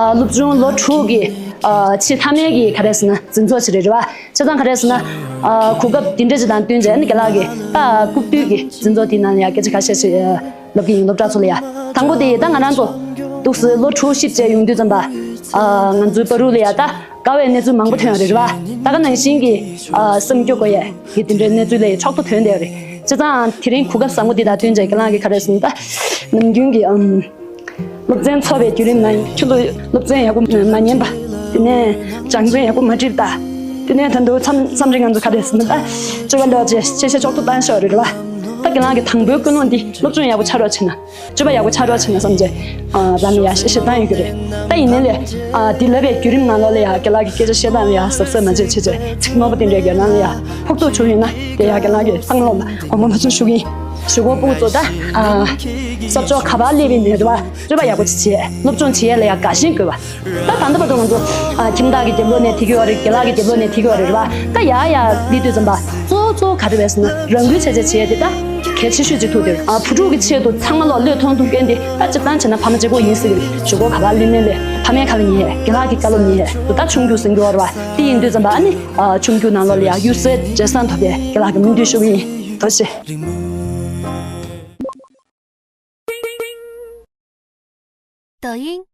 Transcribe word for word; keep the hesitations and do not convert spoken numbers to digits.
ཨ། སློབ་ཆུང་ལོ་དྲུག་གི་ཨ། ཆེས་མཐའ་མའི་གི་ག་རེ་ཟེར་ན་འཛིན་ཚོགས་ཅིག་རེད་རེད་བ། བྱས་ཙང་ག་རེ་ཟེར་ན། ཨ། གོ་སྐབས་འདི་འདྲ་ཅིག་དང་བསྟུན་བྱས་ནས་རྒན་ལགས་ཀྱིས་ད་རྐུབ་སྟོད་ཀྱི་འཛིན་ཚོགས་དེའི་ནང་ཡང་སྐད་ཆ་ཁ་ཤས་ཤིག་ལབ་ཀྱི་ཡིན། སློབ་གྲྭ་ཚོ་ལ་ཡ། དང་པོ་དེ་ད་ང་རང་ཚོ་འདུག་སེ་ལོ་དྲུག་གཞིབ་བྱས་ཡོང་དུས་ཙམ་པ། ཨ། ང་ཚོའི་བར་དུ་ལ་ཡ་ད་དགའ་བའི་གནས་ཚུལ་མང་པོ་ཐོན་ཡོད་རེད་རེད་བ། ད་ག་ནང་བཞིན་གྱི་ཨ། སེམས་སྐྱོ་དགོས་ཡས་ཀྱི་དེ་འདྲའི་གནས་ཚུལ་ལ་ཡ་ཕྱོགས་བསྡུས་ཐོན་བསྡད་ཡོད་རེད། བྱས་ཙང་དེ་རིང་གོ་སྐབས་བཟང་པོ་འདི་དང་བསྟུན་བྱས་རྒན་ལགས་ཀྱིས་ག་རེ་ཟེར་ན་ད་ནམ་རྒྱུན་གྱི་ཨམ། སློབ་ཚན་འཚོགས་པའི་བརྒྱུད་རིམ་ནང་ཁྱོད་ཚོ་སློབ་ཚན་ཡག་པོ་མ་ཉན་པ། དེ་ནས་སྦྱང་ཚན་ཡག་པོ་མ་འགྲིག་པ། དེ་ནས་ད་དུང་མཚམས་མཚམས་རེ་ང་ཚོ་ག་རེ་ཟེར་ན་ད་སྤྱོད་པ་ལོག་བྱས་ཆེ་ཆེ་ཕྱོགས་བསྡུས་བཏང་ཤོག་རེད་བ། ད་རྒན་ལགས་ཀྱི་དང་པོའི་ཀུན་སློང་འདི་སློབ་སྦྱོང་ཡག་པོ་ཆགས་རོགས་བྱས་ན། སྤྱོད་པ་ཡག་པོ་ཆགས་རོགས་བྱས་ན་བསམ་བྱས། ཨ། རང་ལ་ཡ་བཤད་བཤད་སྟངས་ཡོད་ཀྱི་རེད། ད་ཡིན་ནའི་ལས། ཨ། འདི་ལབ་པའི་བརྒྱུད་རིམ་ནང་ལོགས་ལ་ཡ་རྒན་ལགས་ཀྱི་སྐད་ཆ་བཤད་སྟངས་ལ་ཡ་གཟབ་གཟབ་མ་བྱས་བྱས་བྱས་ཚིག་རྨོངས་པ་དེ་འདྲའི་རྒན་ལགས་ལ་ཡ་ཕོག་ཐུག་བྱུང་ཡོད་ན་དེ་ཡ་རྒན་ལགས་ཀྱི་བསམ་བློ་ལ་དགོངས་པ་མ་ཚོམ་ཞུ་གི་ཡིན། གཞུག་གུ་ཕྲུ་གུ་ཚོ་ད། ཨ། ས་ཕྱོགས་ག་པར་སླེབས་པའི་ནས་རེད་བ། སྤྱོད་པ་ཡག་པོ་ཅིག་བྱས། སློབ་སྦྱོང་བྱེད་ཡས་ལ་ཡ་དགའ་ཞེན་དགོས་པ། ད་ད་ལྟ་བར་དུ་ང་ཚོ། ཨ། ཁྱིམ་བདག་གི་རྒྱབ་ལོགས་ནས་ཐེག་གི་ཡོད་རེད། རྒན་ལགས་ཀྱི་རྒྱབ་ལོགས་ནས་ཐེག་གི་ཡོད་རེད་རེད་བ། ད་ཡ་ཡ་སླེབས་དུས་ཙམ་པ་གཙོ་བོ་གཙོ་བོ་ག་རེ་རེད་ཟེར་ན་རང་འགུལ་བྱས་བྱས་བྱས་ཏེ་ད་གལ་ཆེ་ཤོས་ཅིག་ཐུག་དེ་རེད། ཨ། བུ་ཕྲུག་གི་ཆེད་དུ་ཚང་མ་ལོག་བློས་ཐོངས་ཐུབ་མཁན་དེ་ད་སྤྱིར་བཏང་བྱས་ན་ཕ་མ་གཅིག་པོ་ཡིན་སྲིད་གི་རེད། གཞུག་གུ་ག་པར་སླེབས་ནའི་ལས་ཕ་མའི་ཁ་ལ་ཉན་ཡས། རྒན་ལགས་ཀྱི་བཀའ་སློབ་ཉན་ཡས། ད་ཆུང་རྒྱུག་ཟིན་རྒྱུ་ཡོད་རེད་བ། དེ་ཡིན་དུས་ཙམ་པ་ཨ་ནི། ཨ། ཆུང་རྒྱུག་ནང་ལོགས་ལ་ཡ་གཡུར་ཟའི་འབྲས་བཟང་ཐོབ་པའི་རྒན་ལགས་ཀྱི་སྨོན་འདུན་ཞུ་གི་ཡིན། ཐུགས་རྗེ་ཆེ། 抖音